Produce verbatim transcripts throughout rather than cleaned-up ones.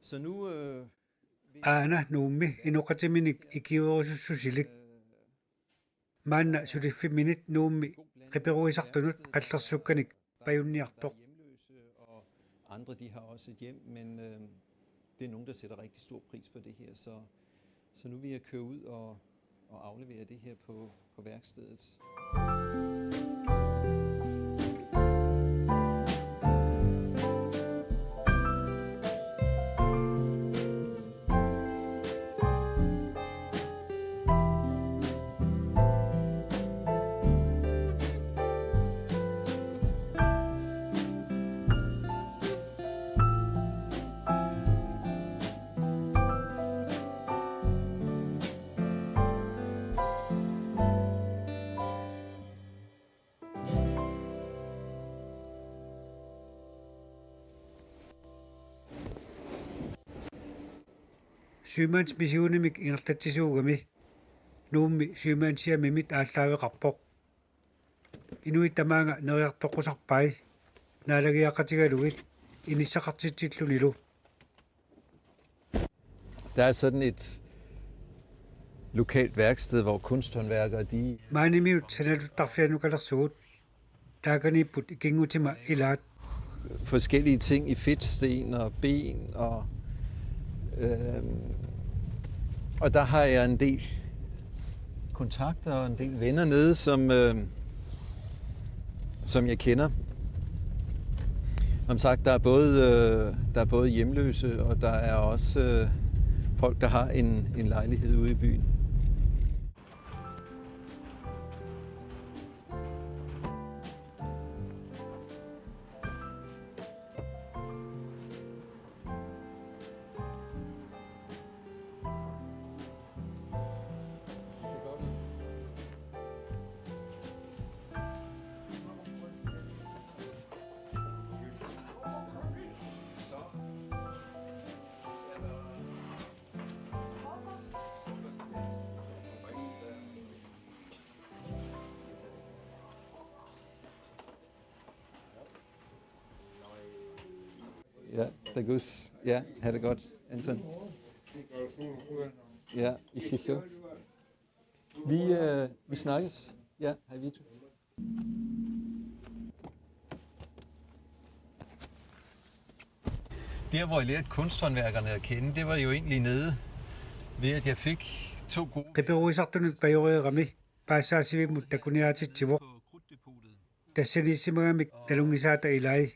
Så nu, øh, vil jeg Aana Nuummi inoqatiminik ikiuerusussusilik. Maanna suliffimminit Nuummi qiperuisartunut qallersukkanik pajunniartoq. Hjemløse og andre, de har også et hjem, men, øh, det er nogen, der sætter rigtig stor pris på det her, så, så nu vil jeg køre ud og, og aflevere det her på, på værkstedet. Sømandsmissionimik ingerlatsisuugami Nuummi Sømandshjemimit aallaaveqarpoq. Inuit tamaanga neriartoqqusarpai naalagiaqatigalugit inissaqartitsillunilu. Der er sådan et lokalt værksted, hvor kunsthåndværkere, de Maanimiut sanaluttarfiannukalersugut. Taakaniipput ikinngutima ilaat. Forskellige ting i fedtsten og ben, og, øhm, og der har jeg en del kontakter og en del venner nede, som, øhm, som jeg kender. Som sagt, der er både, øh, der er både hjemløse, og der er også, øh, folk, der har en, en lejlighed ude i byen. Ja, det er godt. Ja, ha' det godt, Anton. Ja, i sidste. Vi, øh, vi snakkes. Ja, hej Vito. Der, hvor jeg lærte kunsthåndværkerne at kende, det var jo egentlig nede ved, at jeg fik to gode Qiperuisartunut pajoreerami paassaasivimmut takuniaatitsivoq. Tassaniissimagamik nalunngisaata ilai.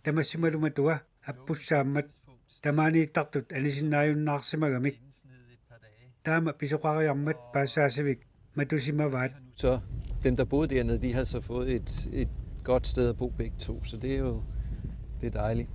Tamassimalu matua appussaammat tamaaniittartut anisinnaajunnaarsimagamik. Taama pisoqariarmat paassaasivik matusimavaat. Så dem, der boede dernede, de har så fået et, et godt sted at bo begge to, så det er jo, det er dejligt.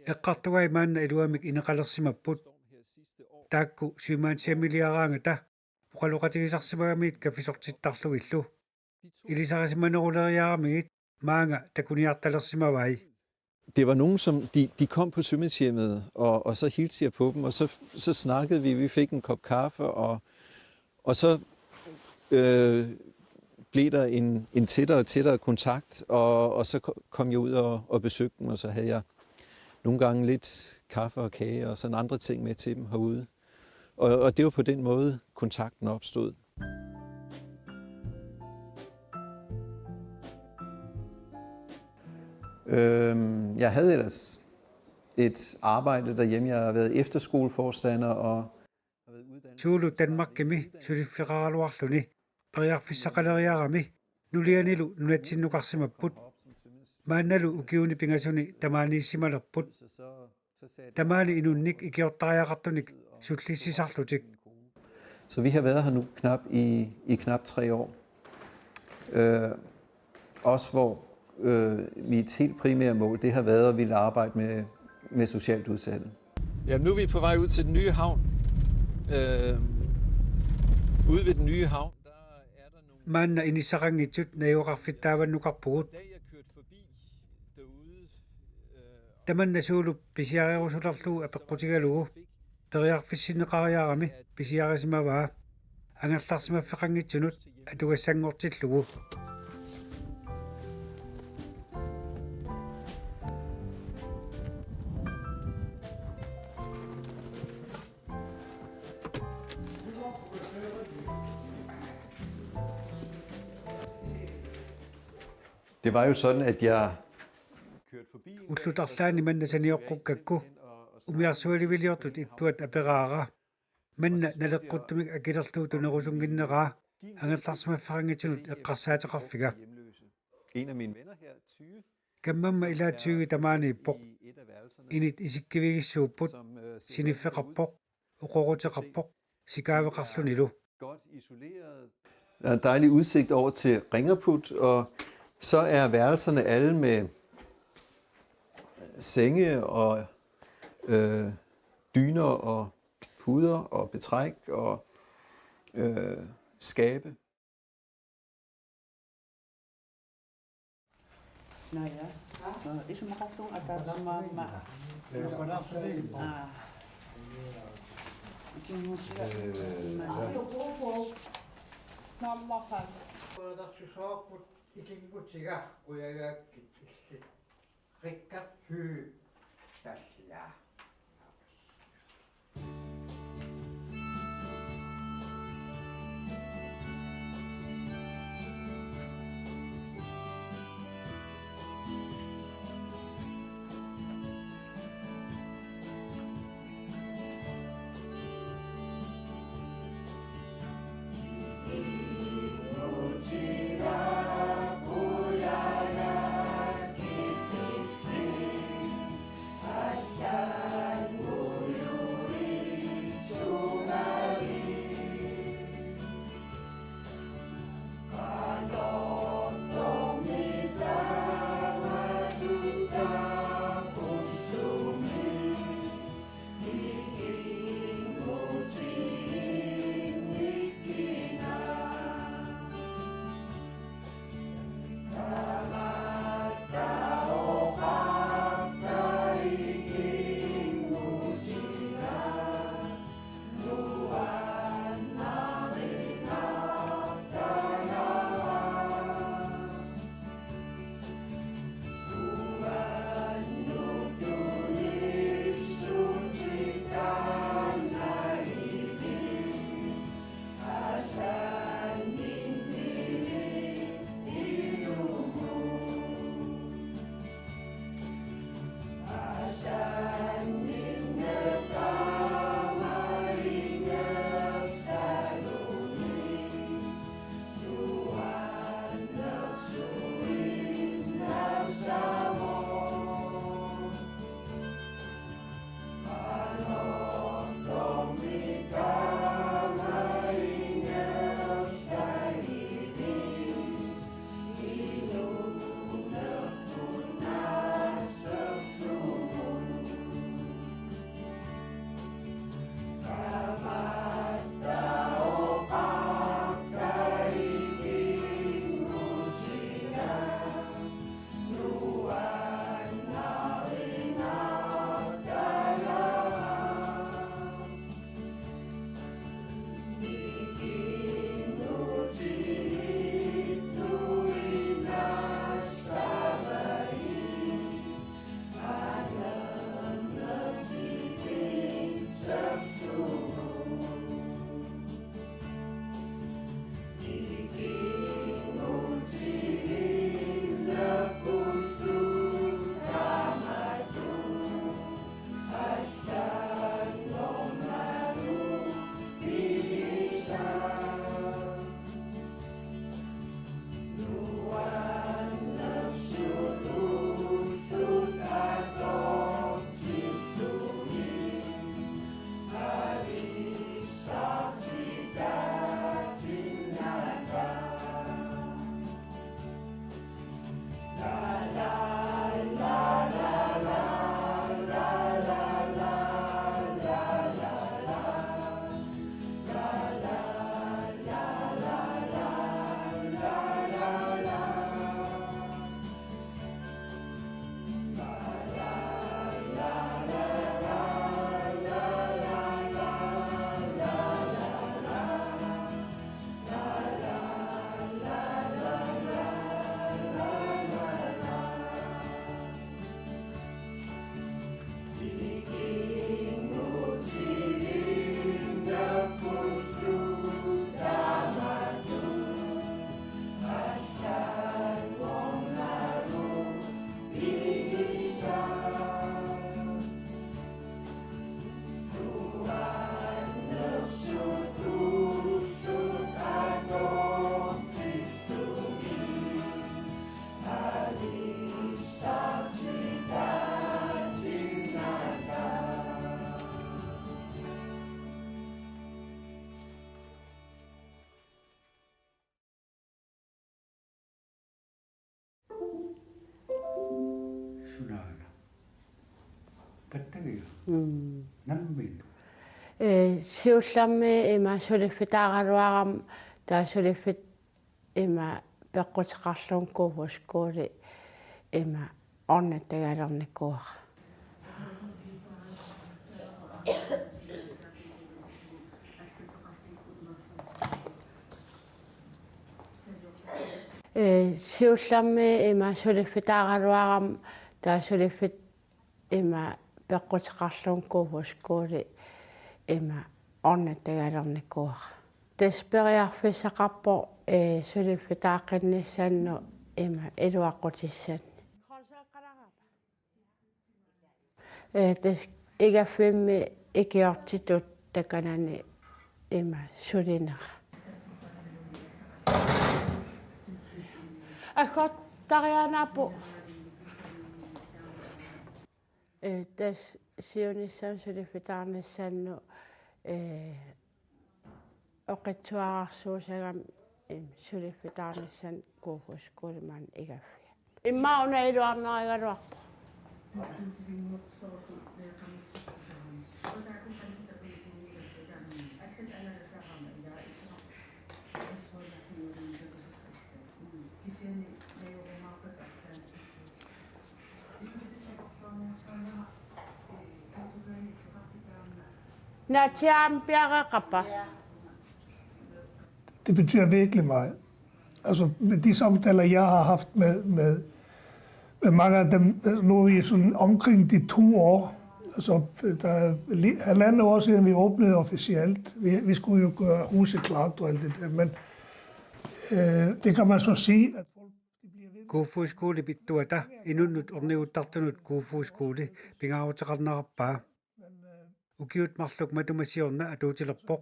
Eqqartugai maanna iluamik ineqalersimapput. Taakku Sømandshjemiliaraangata oqaloqatigisarsimagamiit kaffisortittarlugillu. Ilisarisimaneruleriaramigit maanga takuniartalersimavai. Det var nogen, som de, de kom på sømandshjemmet, og, og så hilste jeg på dem, og så, så snakkede vi, vi fik en kop kaffe, og, og så, øh, blev der en, en tættere og tættere kontakt, og, og så ko-, kom jeg ud og, og besøgte dem, og så havde jeg nogle gange lidt kaffe og kage og sådan andre ting med til dem herude. Og, og det var på den måde, kontakten opstod. Øhm, jeg havde ellers et arbejde derhjemme. Jeg har været efterskoleforstander og har været uddannet Suulu Danmarkimi suliffeqaraluarluni periarfissaqaleriarami nulianilu nunatsinnukarsimapput. Maannalu ukiuni pingasuni tamaaniissimalerput. Tamaani inunnik ikiortariaqartunik sullissisarlutik. Så vi har været her nu knap i, i knap tre år. Øh, også hvor, øh, mit helt primære mål, det har været at ville arbejde med, med socialt udsatte. Jamen, nu er vi på vej ud til den nye havn. Øh, ude ved den nye havn, der er der nogle Maanna inissaqanngitsut najugaqarfittaavannukarpugut. Da jeg kørte forbi Tamanna Suulup pisiarerusulerlugu apeqqutigalugu periarfissinneqariarami pisiarisimavaa angerlarsimaffeqanngitsunut atugassanngortillugu. Det var jo sådan, at jeg kørte forbi en Ullut arlaanni manna sanioqqukkakku umiarsualiviliortut ittuat aperaara. Manna naleqquttumik akilerlugu tunerusunnginneraa angerlarsimaffeqanngitsunut eqqarsaateqarfiga. En af mine venner her, Tyge, Kammamma ilaat Tyge tamaaniippoq. Init isikkivigissuupput, siniffeqarpoq, oqoruteqarpoq, sikaaveqarlunilu. Godt isoleret. Der er en dejlig udsigt over til Ringerput, og så er værelserne alle med senge og øh, dyner og puder og betræk og øh, skabe. Naja. Isumaqarlunga ataatsimoorama. Aa. Ikinngutiga. Naammaqa. Qujanarsusoorput ikinngutiga ujagaakkit illit. Rikkert Høegh tallia. Naana. Pattagia. Mm. Nammineq. Ee, siullermik ima suliffitaaraluarama, taava suliffik ima peqquteqarluni Kofoeds Skole ima ornittagalernikuuara. Ee, siullermik ima suliffitaaraluarama, taava suliffik ima peqquteqarluni Kofoeds Skole ima ornittagalernikuuara. Tassa periarfissaqarpoq, ee, suliffitaaqqinnissanut ima iluaqqutissannik. Ee, tassa igaffimmi ikiortitut takanani ima sulinera. Agguartariaannaavoq. Ee, tassa siunissami suliffitaarnissannut, ee, oqitsuararsuusagami, ima suliffitaarnissannut Kofoeds Skole maani igaffiat. Immaqa una iluarnarigaluarpoq. Natsiaampiareqapa. Det betyder virkelig meget. Altså, med de samtaler, jeg har haft med, med, med mange af dem, nu er vi sådan omkring de to år. Altså, der er li- halvandet år siden, vi åbnede officielt. Vi, vi skulle jo gøre huset klart og alt det der, men øh, det kan man så sige, at folk de bliver ved med Kofoeds Skolep ittuata inunnut orniguttartunut Kofoeds Skole pingaaruteqarnerarpaa. Ukiut marluk matuma siorna atuutilerpoq.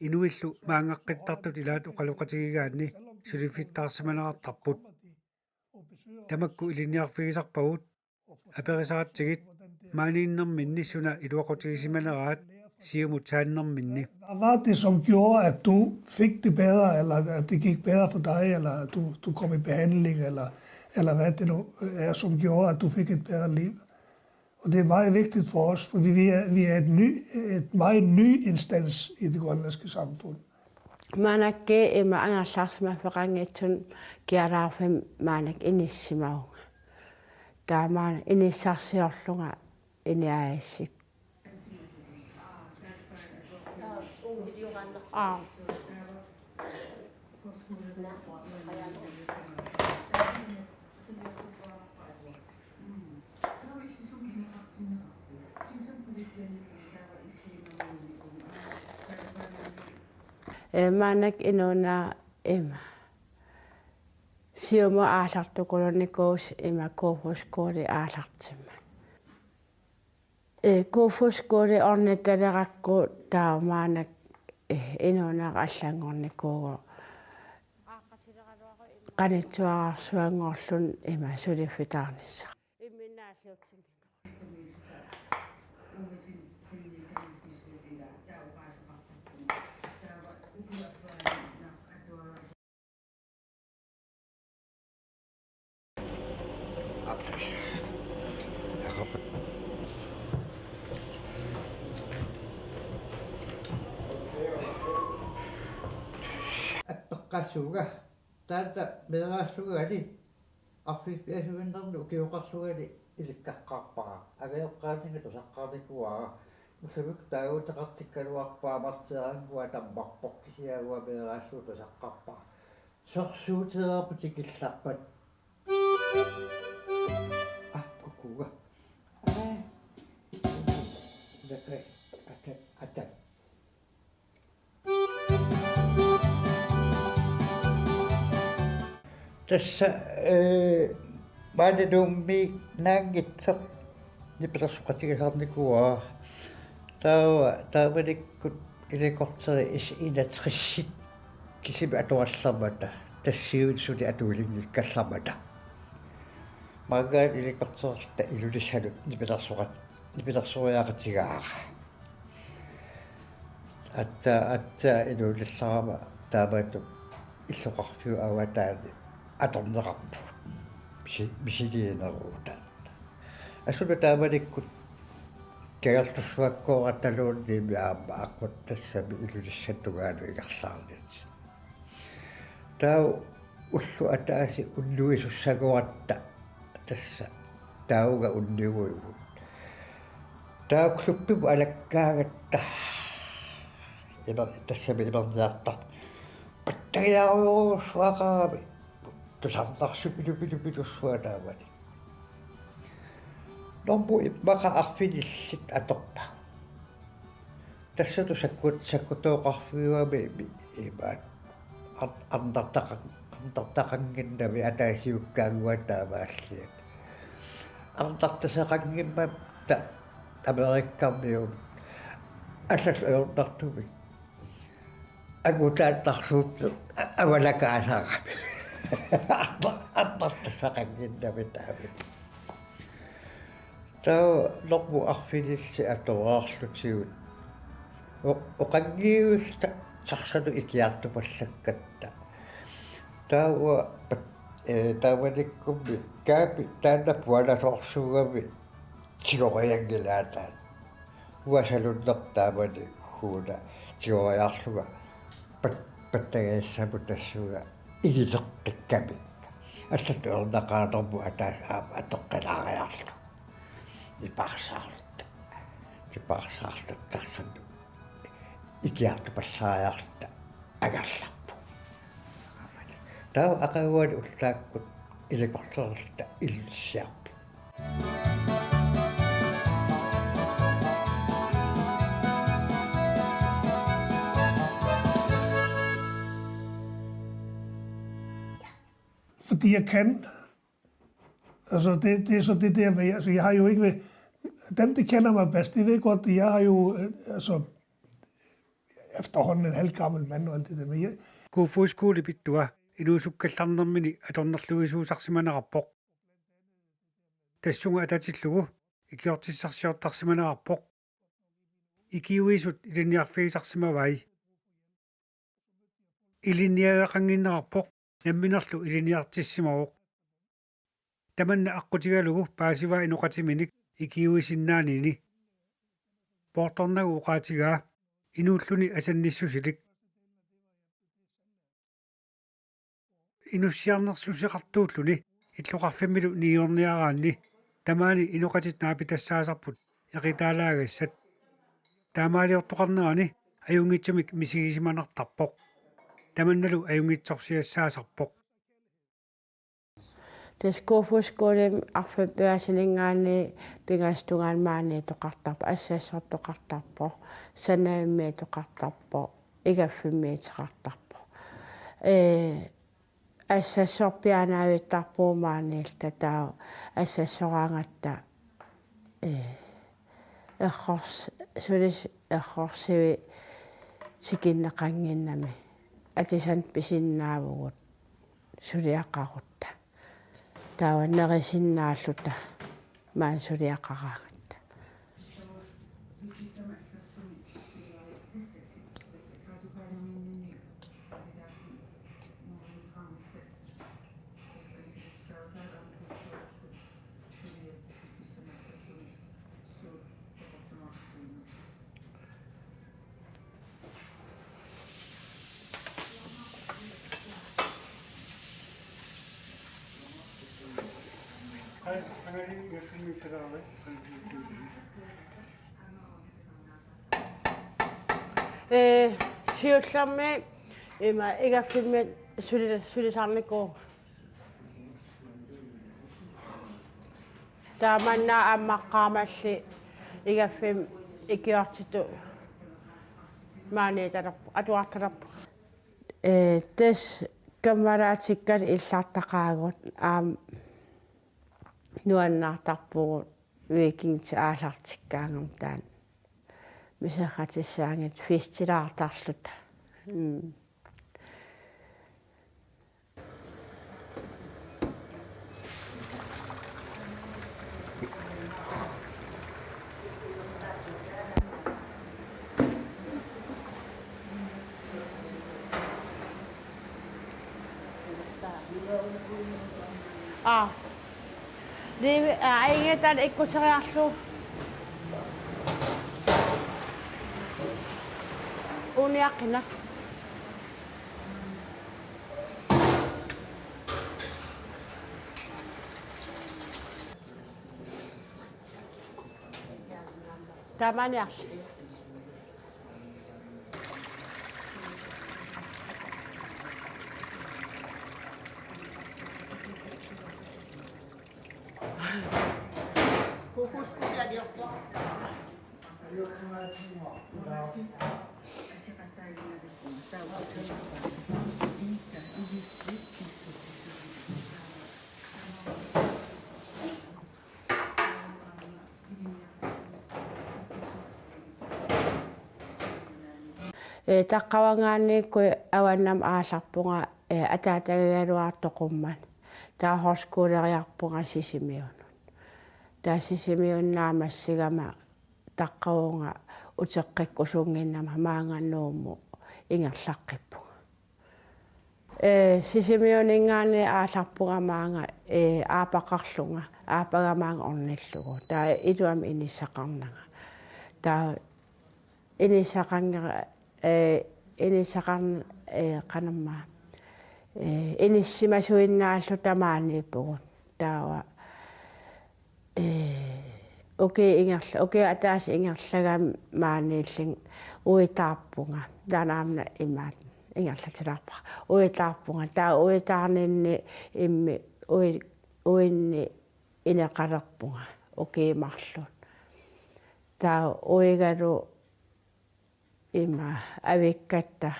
Inuillu maanngaqqittartut ilaat oqaloqatigigaanni suliffittaarsimanerartarput. Tamakku ilinniarfigisarpagut. Aperisaratsigit maaniinnerminni suna iluaqutigisimaneraat siumut saannerminni. Hvad var det, som gjorde, at du fik det bedre, eller at det gik bedre for dig, eller at du, du kom i behandling, eller, eller hvad det nu er, som gjorde, at du fik et bedre liv? Og det er meget vigtigt for os, fordi vi er, vi er et, ny, et meget ny instans i det grønlandske samfund. Maannakkut ima angerlarsimaffeqanngitsunik kialaarfimmi maannakkut inissisimavunga. Taava maanna inissarsiorlunga iniaasik. Aa. Ee, maannakkut inuuneq ima siumut aallartukulernikuusoq ima Kofoeds Skolep aallartimmat. Ee, Kofoeds Skolep ornittalerakku taava maannakkut, ee, inuuneq allanngornikuuvoq qanittuararsuanngorluni ima suliffitaarnissaq. Appeqqaassuunga taanna meeraallungali arfineq-pingasuinninni ukioqarlungali ilikkaqqaarpara. Angajoqqaanninnga tusaqqaarnikuuara. Ullumi taaguuteqartikkaluarpara marteerannguaq tammarpoq kisianni meeraallugu tusaqqaarpara. Sorsuuteerarput tikillarpat. Ah, kukuuga. Ah. Nakai, atat, atat. Tassa, ee, maani Nuummi naanngitsoq nipilersoqatigisarnikuuara. Taava, taamanikkut ilikkarteri S enogtresit kisimi atuallarmata, tassiuinnarni atuilinngikkallarmata. Maanngaanniit ilikkarterluta Ilulissanut nipilersoqat-, nipilersoriaqatigaara. Aatsaat, aatsaat inuunissamut taamatut illoqarfiup avataani atorneqarpugut. Misi-, misiliineruuta. Asulu taamanikkut Kangerlussuakkoorattaluunniimmi aamma aqqutassami Ilulissani tungaanut ingerlaarnitsinni. Taava ulloq ataaseq unnuisussagatta tassa taavunga unnuiguivugut. Taava klubbimut alakkaagatta imer-, tassami imerniartartut pattagiarujussuaqarami tusarnarsipilupilupilussuaq taamani. Normu immaqa arfinillit atorpagut. Tassani sakkut-, sakkutooqarfiuami imaat ar-, arnartaqan-, arnartaqannginnami ataasiukkaanguaq taamaalliat. Arnartasaqanngimmata Amerikkarmiut allat ajornartumik. Angutaannarsuup avalakaasarami. Arnartasaqannginnami taamani. Taava normu arfinillit atoraarlutigu. O-, oqanngivista taxanut ikiartupallakkatta. Taava pat-, ee, taamanikkummi kaapi taanna pualasoorsuugami tigorianngilaa taanna. Uanga salunneq taamani huuna tigoriarlunga pat-, pattagiassamut tassunga igileqqikkamikka. Allat ajornaqaat normu ataaseq aamma atoqqinniariarlugu. Nipaarsaarluta. Nipaarsaarluta taxanut ikiartupallariarluta angerlarpugut. Taava aqaguani ullaakkut ilikkartarluta Ilulissiarpugut. Fordi jeg kan. Altså, det, det er så det der med, altså, jeg har jo ikke været, dem, der kender mig bedst, de ved godt, at jeg har jo, øh, altså, efterhånden en halvgammel mand og alt det der, men jeg Kofoeds Skole pittua inuusukkallarnermini atornerlugisuusarsimanerarpoq. Tassunga atatillugu ikiortissarsiortarsimanerarpoq. Ikiuisut ilinniarfigisarsimavai. Ilinniagaqannginnerarpoq, namminerlu ilinniartissimavoq. Tamanna aqqutigalugu paasivaa inoqatiminik ikiuisinnaanini. Poortornagu oqaatigaa: Inuulluni asannissusilik. Inussiarnersuseqartuulluni illoqarfimmilu niuerniaraanni tamaani inoqatit naapitassaasarput eqitaalaagassat. Taamaaliortoqarnerani ajunngitsumik misigisimanartarpoq. Tamannalu ajunngitsorsiassaasarpoq. Tassa Kofoeds Skolemi arfineq-pingasungaanniit pingasut tungaanut maaniittoqartarpoq, assassortoqartarpoq, sanavimmiittoqartarpoq, igaffimmiittoqartarpoq. Ee, assassorpiaanaavittarpugut maaniilluta, taava assassoraangatta, ee, errors-, sulis errorsivik tikinneqannginnami. Atisanik pisinnaavugut suliaqarutta. Taava nerisinnaalluta maani suliaqaraangatta. Ee, siullermik ima igaffimmi suli-, sulisarnikuuvunga. Tamanna aamma qaammalli igaffimmi ikiortitut maaniittalerp-, atuartalerpunga. Ee, tassa kammalaatikkatta illartaqaagut aamma nuannaartarpugut weekendit aallartikkaangama taanna. Miserratissaanngitsut festilaartarluta. Mm. Aa. Liivi, aa, inge taanna ikkuteriarlugu. Uniaqqina. Taamaniarli. Ee, Taqqavanngaanniikkut avannamut aallarpunga, ee, ataatagaluartoq qummut. Taava højskoleriarpunga Sisimiunut. Taava Sisimiunut naammassigama taqqavunga uteqqikkusunnginnama maanga Nuummut ingerlaqqippunga. Ee, Sisimiuninngaanniit aallarpunga maanga, ee, aappaqarlunga, aappagama maanga ornillugu. Taava iluamik inissaqarnanga. Taava inissaqarnera, ee, inissaqarn-, ee, qanormaa. Ee, inissisimasuinnaalluta maaniippugut. Taava, ee, ukiut ingerla-, ukiut ataaseq ingerlagama maaniillunga uitaarpunga. Taanna aamma imaattoq ingerlatilaarpara. Uitaarpunga. Taava uitaarninni immi ui-, uinni ineqalerpunga ukiut marluk. Taava uigalu ima avikkatta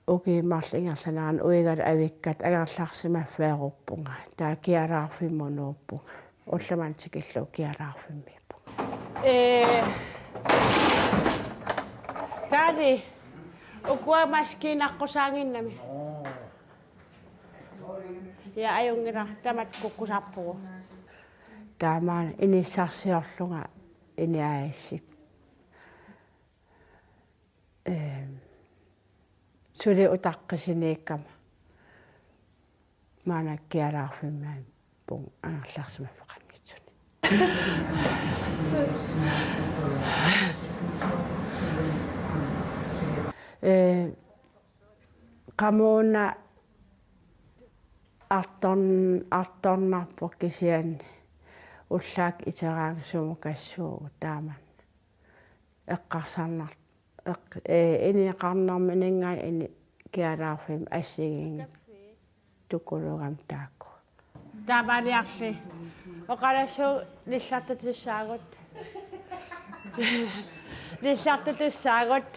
ukiut marluk ingerlaneranni uigalu avikkatta angerlarsimaffigeruppunga. Taava Kialaarfimmut nuuppunga. Ulloq manna tikillugu Kialaarfimmiippunga. Ee, Kari, ukua maskiinaqqusaannginnami. Ja, ajunngilaq, tamatta kukkusarpugut. Taamaammat inissarsiorlunga iniaasik. Ehm, suli utaqqisiniikkama maanna Kialaarfimmiippunga angerlarsimaffeqanngitsuni. Ee, qamuuna artorn-, artornarpoq kisianni ullaakkut iteraangat sumukassuugut taamannak. Eqqarsarnar-, eq-, ee, ineqarnermininngaanniit ini Kialaarfimmi assigiinngitsut tukuluugamik taakku. Taamaniarli. Oqalassuunga nillartutussaagut. Nillartutussaagut.